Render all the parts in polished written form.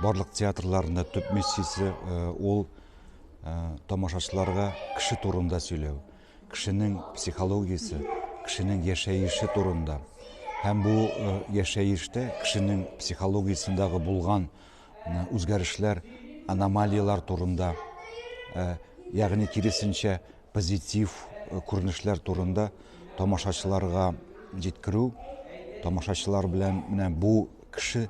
Барлык театрларның да төп миссиясе ул тамашачыларга кеше турында сөйләү, кешенең психологиясе, кешенең яшәеше турында. Һәм бу яшәештә кешенең психологиясендәге булган үзгәрешләр, аномалияләр турында, ягъни киресенчә позитив күренешләр турында тамашачыларга җиткерү, тамашачылар белән менә бу кеше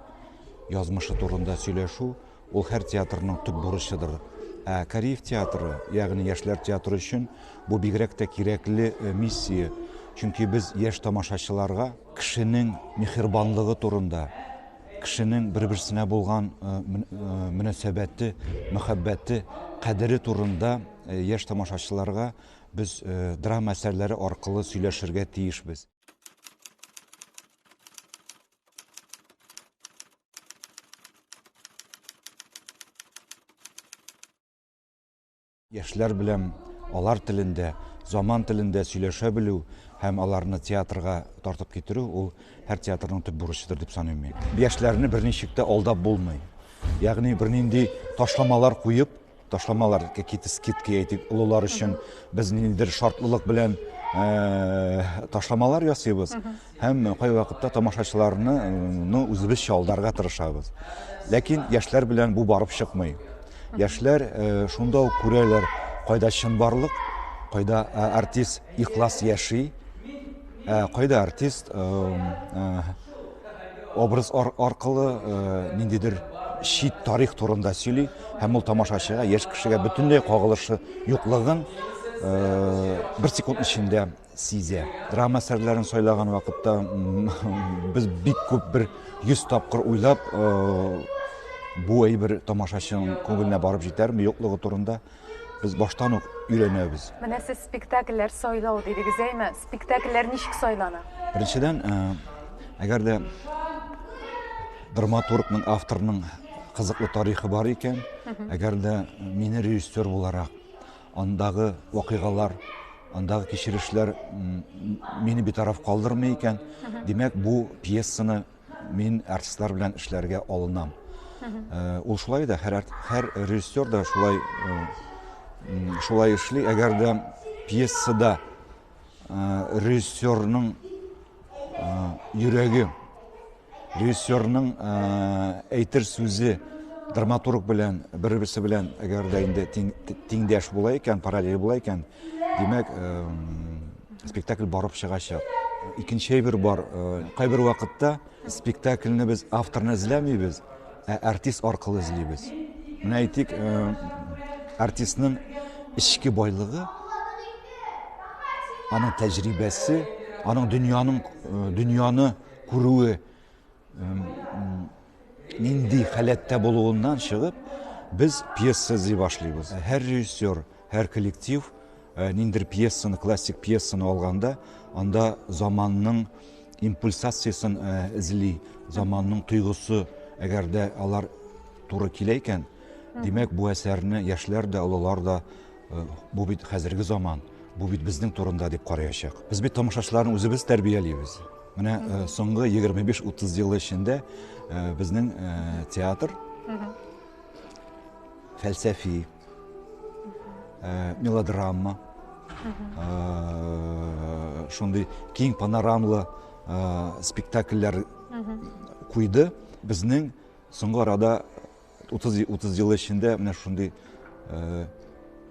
язмышы турында сөйләшү, ул һәр театрның төп бурычыдыр. Ә Кариев театры, ягъни яшьләр театры өчен бу бигрәк тә кирәкле миссия. Чөнки без яшь тамашачыларга кешенең миһербанлыгы турында, кешенең бер-берсенә булган мөнәсәбәте, мәхәббәте, кадере турында яшь тамашачыларга без драма әсәрләре аркылы сөйләшергә тиешбез. Яшьләр белән алар телендә, заман телендә сөйләшә белү һәм аларны театрга тартып китерү ул һәр театрның төп бурычыдыр дип саныйм мин. Яшьләрне берничек тә алдап булмый. Ягъни бернинди ташламалар куеп, ташламалар, какие-то скидки әйтик, олылар өчен без ниндидер шартлылык белән ташламалар ясыйбыз һәм кайвакытта тамашачыларны ну, үзебезчә алдарга тырышабыз. Ләкин яшьләр белән бу барып чыкмый. Яшьләр шунда ук күрәләр, кайда чынбарлык, кайда артист ихлас яши, кайда артист образ аркылы ниндидер чит тарих турында сөйли һәм ул тамашачыга, яшь кешегә бөтенләй кагылышы юклыгын бер секунд эчендә сизә. Драма әсәрләрен сайлаган вакытта без бик күп бер 100 тапкыр уйлап, бу әйбер тамашачының күңеленә барып җитәрме, юклыгы турында без баштан ук өйрәнәбез. Менә сез спектакльләр сайлау дидегез, әйме? Спектакльләр ничек сайлана? Беренчедән, әгәр дә драматургның, авторның кызыклы тарихы бар икән, әгәр дә мине режиссер буларак андагы вакыйгалар, андагы кичерешләр мине битараф калдырмый икән, димәк, бу пьесаны мин артистлар белән эшләргә алынам. Ул шулай да, һәр, һәр режиссер да шулай, шулай эшли. Әгәр дә пьесада режиссерның йөрәге, режиссерның әйтер сүзе драматург белән бер-берсе белән әгәр дә инде тиңдәш була икән, параллель була икән, димәк, спектакль барып чыгачак. Икенче әйбер бар. Кайбер вакытта спектакльне без авторны эзләмибез, ә артист аркылы эзлибез. Менә әйтик, артистның эчке байлыгы, аның тәҗрибәсе, аның дөньяның дөньяны күрүе нинди халәттә булуыннан чыгып, без пьеса эзли башлыйбыз. Һәр режиссер, һәр коллектив ниндидер пьесаны, классик пьесаны алганда, анда заманның импульсациясен эзли, заманның тойгысы, әгәр дә алар туры килә икән, димәк, бу әсәрне яшьләр дә, олылар да, бу бит хәзерге заман, бу бит безнең турында дип караячак. Без бит тамашачыларны үзебез тәрбиялибез. Менә соңгы 25-30 ел эчендә безнең театр фәлсәфи, мелодрама, шундый киң панорамлы спектакльләр куйды. Безнең соңгы арада 30 ел эчендә менә шундый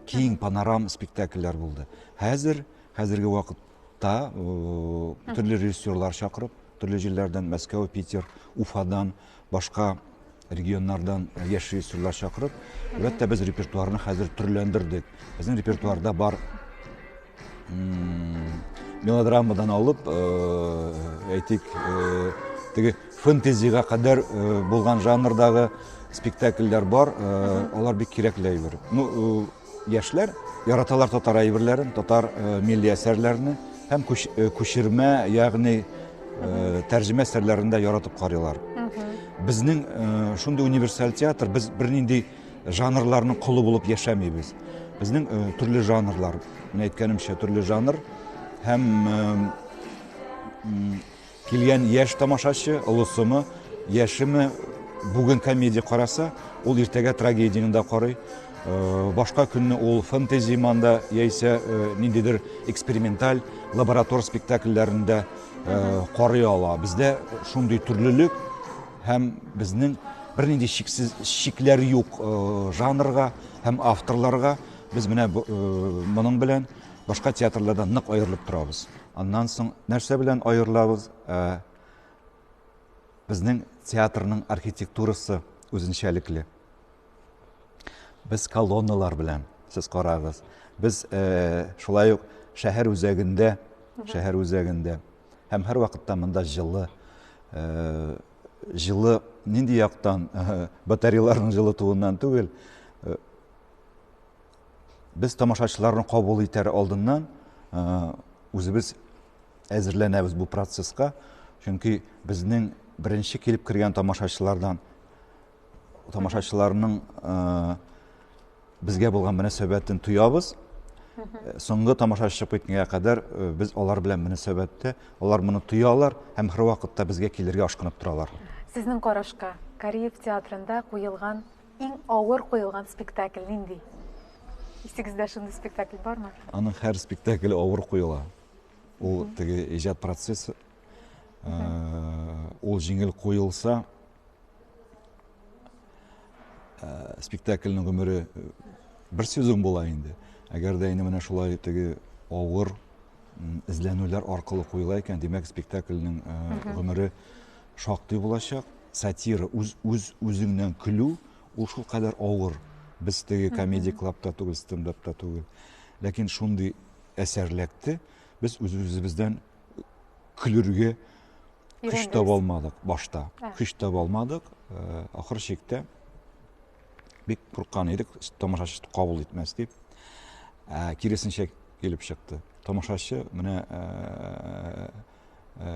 киң панорам спектакльләр булды. Хәзер, хәзерге вакытта төрле режиссерлар чакырып, төрле җирләрдән, Мәскәү, Питер, Уфадан, башка регионнардан яшь режиссерлар чакырып, әлбәттә, без репертуарны хәзер төрләндердек. Безнең репертуарда бар мелодрамадан алып, әйтик, теге фэнтезига кадәр булган жанрдагы спектакльләр бар, алар бик кирәкле әйбер. Ну, яшьләр яраталар татар әйберләрен, татар милли әсәрләрне һәм күчермә, ягъни тәрҗемә әсәрләрен дә яратып карыйлар. Безнең шундый универсаль театр, без бернинди жанрларның колы булып яшәмибез. Безнең төрле жанрлар, менә әйткәнемчә, төрле жанр һәм килгән яшь тамашачы, олысымы, яшеме, бүген комедия караса, ул иртәгә трагедияне дә карый. Башка көнне ул фэнтези манда яисә ниндидер эксперименталь лаборатор спектакльләрендә карый ала. Бездә шундый төрлелек һәм безнең бернинди шиксез шикләр юк жанрга һәм авторларга. Без менә моның белән башка театрлардан нык аерылып торабыз. Аннан соң нәрсә белән аерылабыз? Безнең театрның архитектурасы үзенчәлекле. Без колонналар белән, сез карагыз. Без шулай ук шәһәр үзәгендә, шәһәр үзәгендә һәм һәрвакытта монда җылы, җылы нинди яктан, батареяларның җылытуыннан түгел, без тамашачыларны кабул итәр алдыннан үзебез әзерләнәбез бу процесска, чөнки безнең беренче килеп кергән тамашачылардан тамашачыларның безгә булган мөнәсәбәтен тоябыз. Соңгы тамашачы чыгып киткәнгә кадәр без алар белән мөнәсәбәттә, алар моны тоялар һәм һәрвакытта безгә килергә ашкынып торалар. Сезнең карашка, Кариев театрында куелган иң авыр куелган спектакль нинди? Исегездә шундый спектакль бармы? Аның һәр спектакле авыр куела. Ул теге иҗат процессы, ул җиңел куелса, спектакльнең гомере бер сезон була инде. Әгәр дә инде менә шулай теге авыр эзләнүләр аркылы куела икән, димәк, спектакльнең гомере шактый булачак. Сатира, үз, үз үзеңнән көлү, ул шул кадәр авыр. Без теге комедия клабта түгел, стендапта түгел. Ләкин шундый әсәр эләкте, без үз-үзебездән көлергә көч таба алмадык башта. Көч таба алмадык. Ахыр чиктә бик курыккан идек, тамашачы кабул итмәс дип. Киресенчә килеп чыкты. Тамашачы менә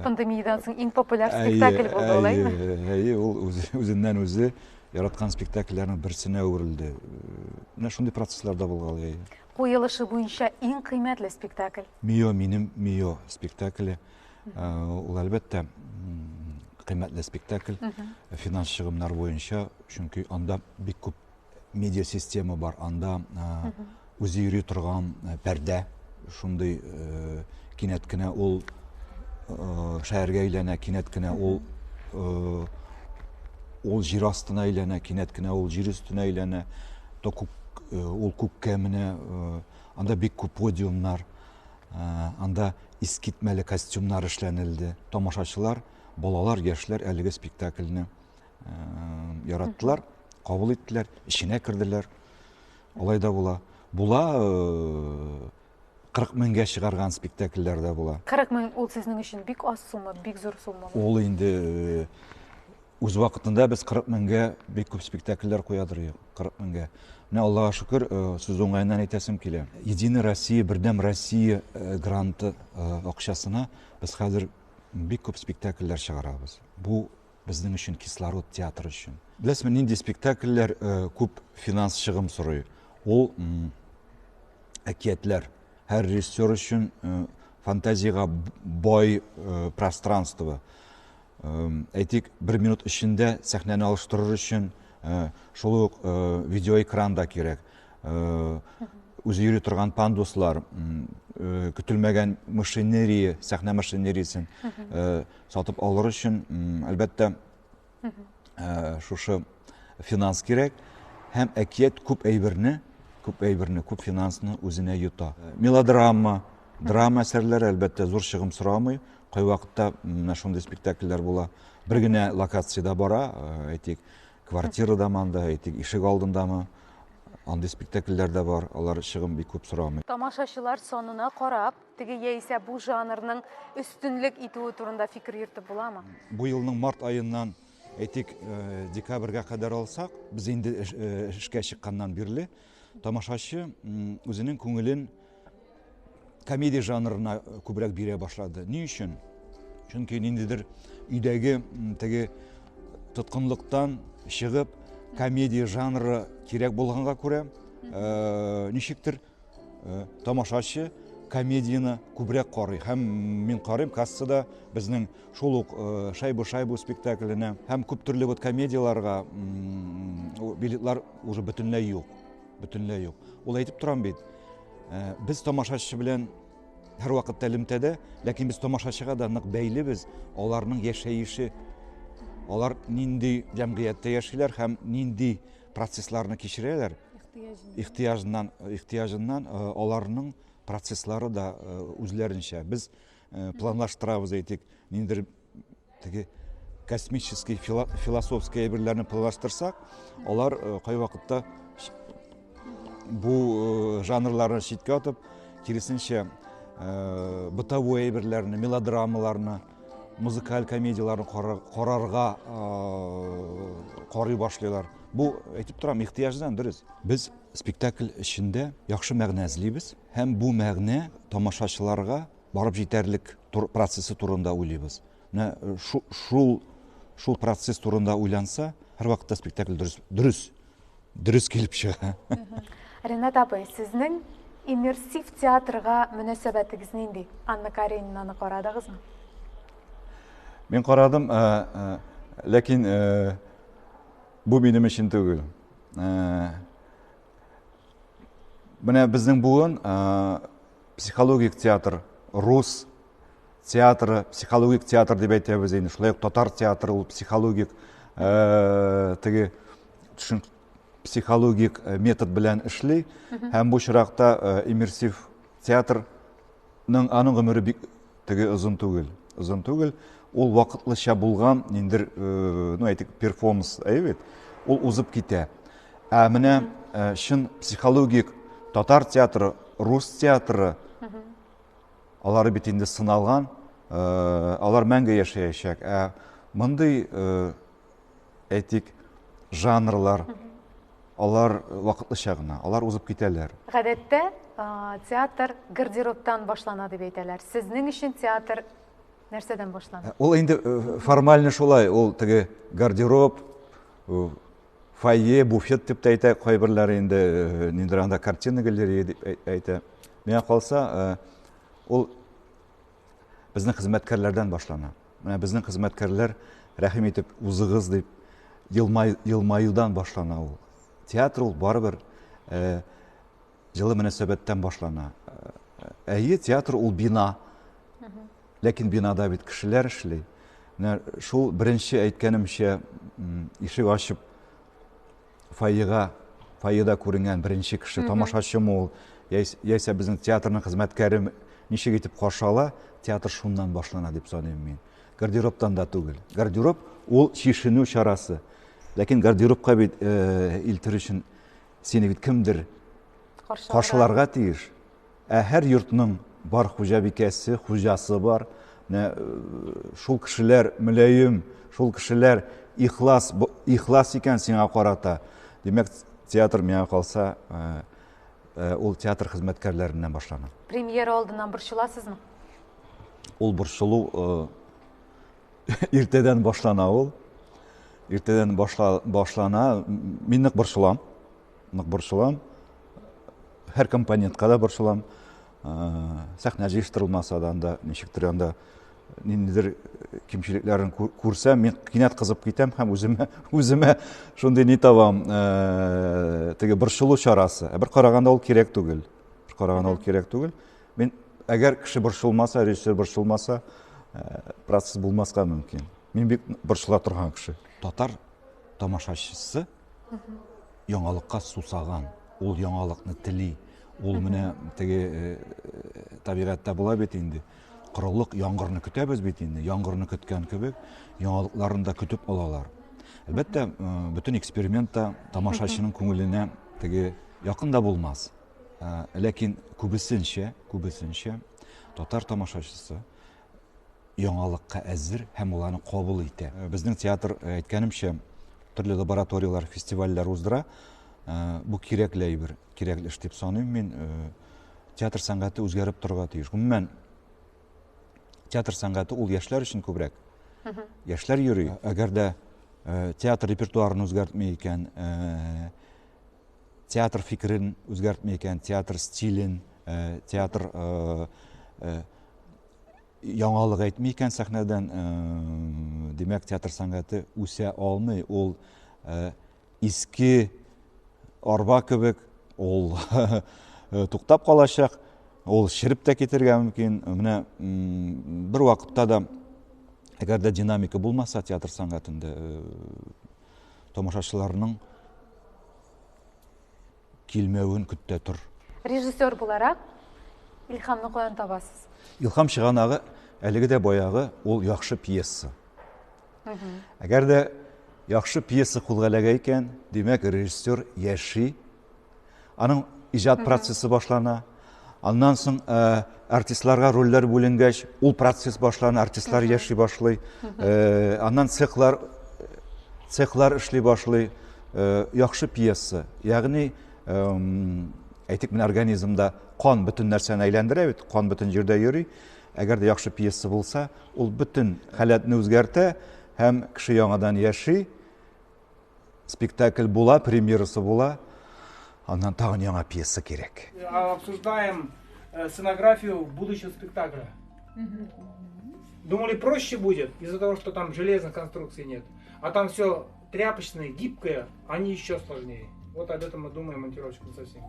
пандемиядан соң иң популяр спектакль булды, алаймы? Әйе, ул үзеннән үзе яраткан спектакльләрнең берсенә әверелде. Менә шундый процесслар да булгалый. Куелышы буенча иң кыйммәтле спектакль? Мио, минем Мио спектакле. Ул, әлбәттә, кыйммәтле спектакль. Финанс чыгымнар буенча, чөнки анда бик күп медиа система бар. Анда үзе йөри торган пәрдә, шундый кинәт кенә ул шәһәргә әйләнә, кинәт кенә ул ул җир астына әйләнә, кинәт кенә ул җир өстенә әйләнә, то күк, ул күккә менә, анда бик күп подиумнар, анда искитмәле костюмнар эшләнелде. Тамашачылар, балалар, яшьләр әлеге спектакльне яраттылар, кабул иттеләр, эченә керделәр. Алай да була. Була 40 меңгә чыгарган спектакльләр дә була. 40 мең ул сезнең өчен бик аз сумма, бик зур сумма. Ул инде үз вакытында без 40 меңгә бик күп спектакльләр куядыр идек, 40 меңгә. Менә Аллага шөкер, сүз уңаеннан әйтәсем килә. Единая Россия, Бердәм Россия гранты акчасына без хәзер бик күп спектакльләр чыгарабыз. Бу безнең өчен кислород, театр өчен. Беләсезме, нинди спектакльләр күп финанс чыгым сорый? Ул әкиятләр. Һәр режиссер өчен фантазиягә бай пространство. Әйтик, бер минут эчендә сәхнәне алыштырыр өчен шул ук видеоэкран да кирәк. Үзе йөри торган пандуслар, көтелмәгән машинерия, сәхнә машинериясен сатып алыр өчен, әлбәттә, шушы финанс кирәк. Һәм әкият күп әйберне, күп әйберне, күп финансны үзенә йота. Мелодрама, драма әсәрләре, әлбәттә, зур чыгым сорамый. Кайвакытта менә шундый спектакльләр була. Бер генә локациядә бара, әйтик, квартирадамы анда, әйтик, ишек алдындамы. Андый спектакльләр дә бар, алар чыгым бик күп сорамый. Тамашачылар санына карап, теге яисә бу жанрның өстенлек итүе турында фикер йөртеп буламы? Бу елның март аеннан, әйтик, декабрьгә кадәр алсак, без инде эшкә чыкканнан бирле тамашачы үзенең күңелен комедия жанрына күбрәк бирә башлады. Ни өчен? Чөнки ниндидер өйдәге теге тоткынлыктан чыгып, комедия жанры кирәк булганга күрә, ничектер тамашачы комедияне күбрәк карый. Һәм мин карыйм, кассада безнең шул ук Шайбу-шайбу спектакленә һәм күп төрле вот комедияләргә билетлар уже бөтенләй юк. Бөтенләй юк. Ул әйтеп торам бит, без тамашачы белән һәрвакытта элемтәдә, ләкин без тамашачыга да нык бәйлебез, аларның яшәеше, алар нинди җәмгыятьтә яшиләр һәм нинди процессларны кичерәләр, ихтыяҗыннан, ихтыяҗыннан аларның процесслары да үзләренчә. Без планлаштырабыз, әйтик, ниндидер теге космический, философский әйберләрне планлаштырсак, алар кайвакытта бу жанрларны читкә атып, киресенчә, бытовой әйберләрне, мелодрамаларны, музыкаль комедияләрне карарга карый башлыйлар. Бу, әйтеп торам, ихтыяҗдан, дөрес. Без спектакль эчендә яхшы мәгънә эзлибез һәм бу мәгънә тамашачыларга барып җитәрлек процессы турында уйлыйбыз. Менә шул шул процесс турында уйланса, һәрвакытта спектакль дөрес дөрес дөрес килеп чыга. Ренат абый, сезнең иммерсив театрга мөнәсәбәтегез нинди? Анна Каренинаны карадыгызмы? Мин карадым, ләкин бу минем өчен түгел. Менә безнең буын психологик театр, рус театры, психологик театр дип әйтәбез инде. Шулай ук татар театры ул психологик теге психологик метод белән эшли. Һәм бу очракта иммерсив театрның аның гомере бик теге озын түгел. Озын түгел. Ул вакытлыча булган ниндер, ну әйтик, перформанс, әйе бит? Ул узып китә. Ә менә чын психологик татар театры, рус театры, алары бит инде сыналган, алар мәңге яшәячәк. Ә мондый, әйтик, жанрлар, алар вакытлыча гына, алар узып китәләр. Гадәттә, театр гардеробтан башлана дип әйтәләр. Сезнең өчен театр нәрсәдән башлана? Ул инде формально шулай, ул теге гардероб, фойе, буфет дип тә әйтә кайберләре инде, ниндидер анда картина галерея дип әйтә. Миңа калса, ул безнең хезмәткәрләрдән башлана. Менә безнең хезмәткәрләр рәхим итеп узыгыз дип елмаюдан башлана ул. Театр ул барыбер җылы мөнәсәбәттән башлана. Әйе, театр ул бина. Ләкин бинада бит кешеләр эшли. Менә шул беренче әйткәнемчә, ишек ачып фойега, фойеда күренгән беренче кеше, тамашачымы ул, яисә безнең театрның хезмәткәре ничек итеп каршы ала, театр шуннан башлана дип саныйм мин. Гардеробтан да түгел. Гардероб ул чишенү чарасы. Ләкин гардеробка бит илтер өчен сине бит кемдер каршыларга тиеш. Ә һәр йортның бар хуҗабикәсе, хуҗасы бар. Менә шул кешеләр мөлаем, шул кешеләр ихлас, ихлас икән сиңа карата. Димәк, театр миңа калса, ул театр хезмәткәрләреннән башлана. Премьера алдыннан борчыласызмы? Ул борчылу иртәдән башлана ул. Иртәдән башлана. Мин нык борчылам. Нык борчылам. Һәр компонентка да борчылам. Сәхнә җыештырылмаса да, анда ничектер анда ниндидер кимчелекләрен күрсәм, мин кинәт кызып китәм һәм үземә, үземә шундый ни табам, теге борчылу чарасы. Ә бер караганда ул кирәк түгел. Бер караганда ул кирәк түгел. Мин әгәр кеше борчылмаса, режиссер борчылмаса, процесс булмаска мөмкин. Мин бик борчыла торган кеше. Татар тамашачысы яңалыкка сусаган, ул яңалыкны тели. Ул менә теге табигатьтә була бит инде. Корылык, яңгырны көтәбез бит инде. Яңгырны көткән кебек, яңалыкларын да көтеп алалар. Әлбәттә, бөтен эксперимент та тамашачының күңеленә теге якын да булмас. Ләкин күбесенчә татар тамашачысы яңалыкка әзер һәм ул аны кабул итә. Безнең театр, әйткәнемчә, төрле лабораторияләр, фестивальләр уздыра. Бу кирәкле әйбер, кирәкле эш дип саныйм мин. Театр сәнгате үзгәреп торырга тиеш. Гомумән, театр сәнгате ул яшьләр өчен күбрәк. Яшьләр йөри. Әгәр дә театр репертуарын үзгәртми икән, театр фикерен үзгәртми икән, театр стилен, Театр яңалык әйтми икән сәхнәдән, димәк, театр сәнгате үсә алмый. Ул иске арба кебек, ул туктап калачак, ул череп тә китергә мөмкин. Менә бер вакытта да, әгәр дә динамика булмаса театр сәнгатендә, тамашачыларның килмәвен көт тә тор. Режиссер буларак, илһамны каян табасыз? Илһам чыганагы әлеге дә баягы ул яхшы пьеса. Әгәр дә яхшы пьеса кулга эләгә икән, димәк, режиссер яши, аның иҗат процессы башлана. Аннан соң э, артистларга рольләр бүленгәч, ул процесс башлана, артистлар яши башлый. Э, аннан цехлар цехлар эшли башлый. Э, яхшы пьеса. Ягъни, әйтик, менә организмда кан бөтен нәрсәне әйләндерә бит, кан бөтен җирдә йөри. Әгәр дә яхшы пьеса булса, ул бөтен халәтне үзгәртә һәм кеше яңадан яши. Спектакль була, премьерасы була. Аннан тагын яңа пьеса кирәк. Обсуждаем э, сценографию будущего спектакля. Думали, проще будет из-за того, что там железных конструкций нет. А там все тряпочное, гибкое, они еще сложнее. Вот об этом мы думаем монтировщиком совсем.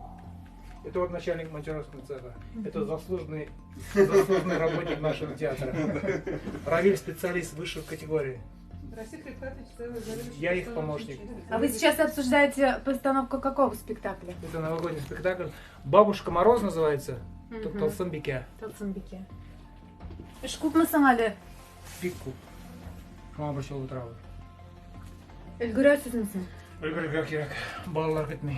Это вот начальник монтировочного цеха. Это заслуженный, заслуженный работник нашего театра. Равиль специалист высшей категории. Я их помощник. А вы сейчас обсуждаете постановку какого спектакля? Это новогодний спектакль. Бабушка Мороз называется. Угу. Тылсымбике. Тылсымбике. Эш күпме соң әле? Бик күп. Шуңа борчылып утырабыз. Өлгерәсезме соң? Өлгерергә кирәк. Балалар көтми.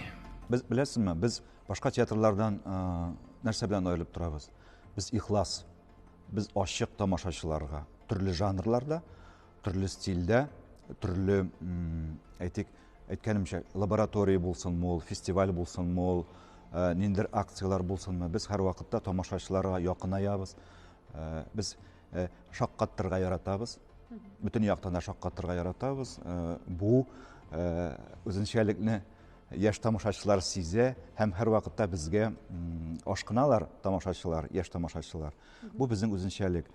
Без беләсезме, без башка театрлардан нәрсә белән аерылып торабыз? Без ихлас. Без ачык тамашачыларга. Төрле жанрларда, төрле стильдә, төрле, әйтик, әйткәнемчә, лаборатория булсынмы ул, фестиваль булсынмы ул, ниндидер акцияләр булсынмы, без һәрвакытта тамашачыларга якынаябыз. Без шаккаттырга яратабыз. Бөтен яктан да шаккаттырга яратабыз. Бу үзенчәлекне яшь тамашачылар сизә һәм һәрвакытта безгә ашкыналар тамашачылар, яшь тамашачылар. Бу безнең үзенчәлек.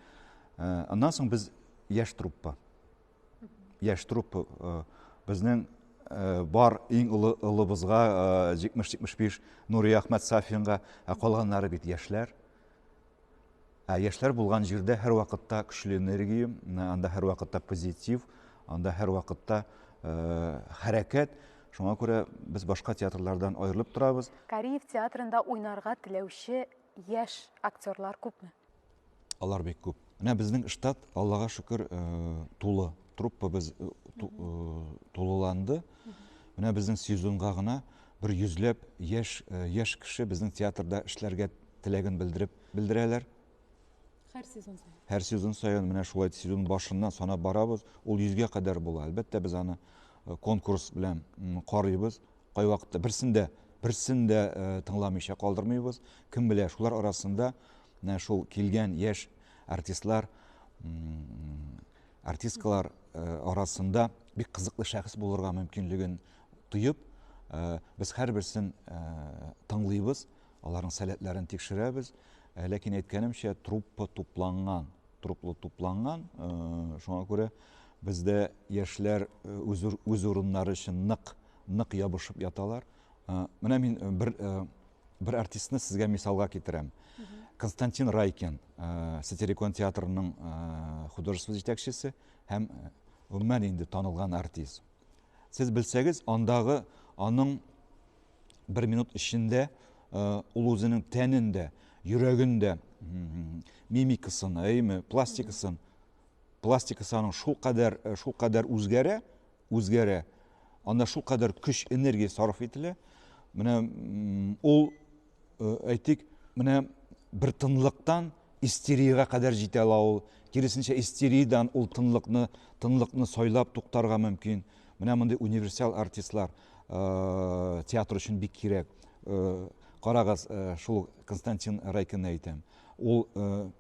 Аннан соң без яшь труппа. Яшь труппа безнең бар иң олы олыбызга 70-75 Нури Әхмәт Сафинга, ә калганнары бит яшьләр. Ә яшьләр булган җирдә һәрвакытта көчле энергия, анда һәрвакытта позитив, анда һәрвакытта хәрәкәт. Шуңа күрә без башка театрлардан аерылып торабыз. Кариев театрында уйнарга теләүче яшь актерлар күпме? Алар бик күп. Менә безнең штат, Аллага шөкер, тулы. Труппа без тулыланды. Менә безнең сезонга гына бер йөзләп яшь, яшь кеше безнең театрда эшләргә теләген белдереп белдерәләр. Һәр сезон саен. Һәр сезон саен менә шулай сезон башыннан санап барабыз. Ул йөзгә кадәр була. Әлбәттә, без аны э, конкурс белән карыйбыз. Кайвакытта берсен дә, берсен дә э, тыңламыйча калдырмыйбыз. Кем белә, шулар арасында менә шул килгән яшь артистлар, артисткалар э, арасында бик кызыклы шәхес булырга мөмкинлеген тоеп, без һәрберсен тыңлыйбыз. Аларның сәләтләрен тикшерәбез. Э, ләкин әйткәнемчә, труппа тупланган, труппа тупланган. Э, шуңа күрә бездә яшьләр э, үз, үз урыннары өчен нык, нык ябышып яталар. Менә мин бер бер артистны сезгә мисалга китерәм. Константин Райкин, Сатирикон театрының художество җитәкчесе һәм гомумән инде танылган артист. Сез белсәгез, андагы аның бер минут эчендә э, ул үзенең тәнен дә, йөрәген дә, мимикасын, әйме, пластикасын, пластикасы аның шулкадәр, э, шулкадәр үзгәрә, үзгәрә. Анда шулкадәр көч, энергия сарыф ителә. Менә ул Э, әйтик, менә бер тынлыктан истериягә кадәр җитә ала ул. Киресенчә, истериядән ул тынлыкны, тынлыкны сайлап туктарга мөмкин. Менә мондый универсал артистлар э, театр өчен бик кирәк. Э, карагыз, э, шул Константин Райкинны әйтәм. Ул э,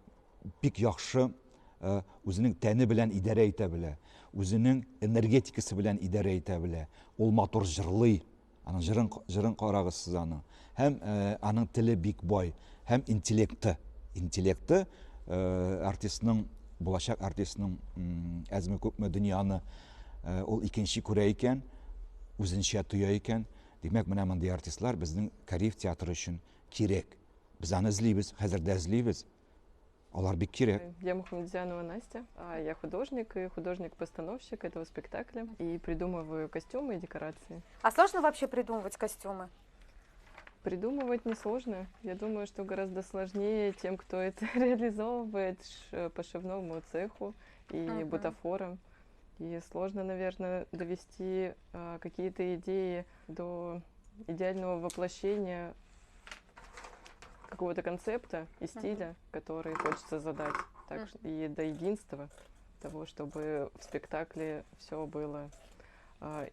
бик яхшы э, үзенең тәне белән идарә итә белә, үзенең энергетикасы белән идарә итә белә. Ул матур җырлый. Аның җырын, җырын карагыз сез аның. Һәм э, аның теле бик бай. һәм интеллекты. Интеллекты артистның, булачак артистның әзме күпме дөньяны ул икенче күрә икән, үзенчә тоя икән. Димәк, менә мондый артистлар безнең Кариев театры өчен кирәк. Без аны эзлибез, хәзер дә эзлибез. Алар бик кирәк. Я Мухамедзянова Настя, я художник и художник-постановщик этого спектакля. И придумываю костюмы и декорации. А сложно вообще придумывать костюмы? Придумывать несложно. Я думаю, что гораздо сложнее тем, кто это реализовывает пошивному цеху и бутафорам. И сложно, наверное, довести какие-то идеи до идеального воплощения какого-то концепта и стиля, который хочется задать, так, и до единства того, чтобы в спектакле все было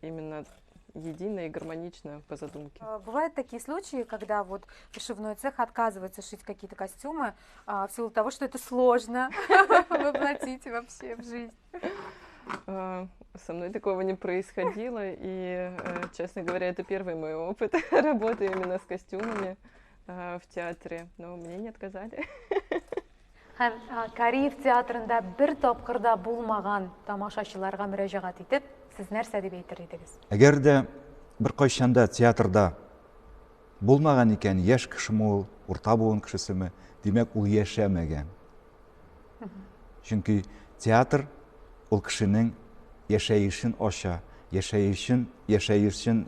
именно едино и гармонично по задумке. Бывают такие случаи, когда вот пошивной цех отказывается шить какие-то костюмы в силу того, что это сложно воплотить вообще в жизнь. Со мной такого не происходило, и, честно говоря, это первый мой опыт работы именно с костюмами в театре, но мне не отказали. Һәм Кариев театрында бер тапкыр да булмаган тамашачыларга мөрәҗәгать итеп, сез нәрсә дип әйтер идегез? Әгәр дә беркайчан да театрда булмаган икән, яшь кешеме ул, урта буын кешесеме, димәк, ул яшәмәгән. Чөнки театр ул кешенең яшәешен ача, яшәешен, яшәешен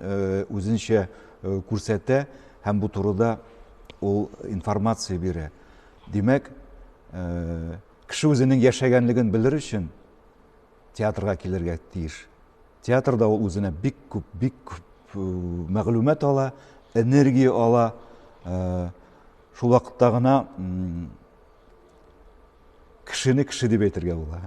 үзенчә күрсәтә һәм бу турыда ул информация бирә. Димәк, кеше үзенең яшәгәнлеген белер өчен театрга килергә тиеш. Театрда ул үзенә бик күп, бик күп мәгълүмат ала, энергия ала. Шул вакытта гына кешене кеше дип әйтергә була.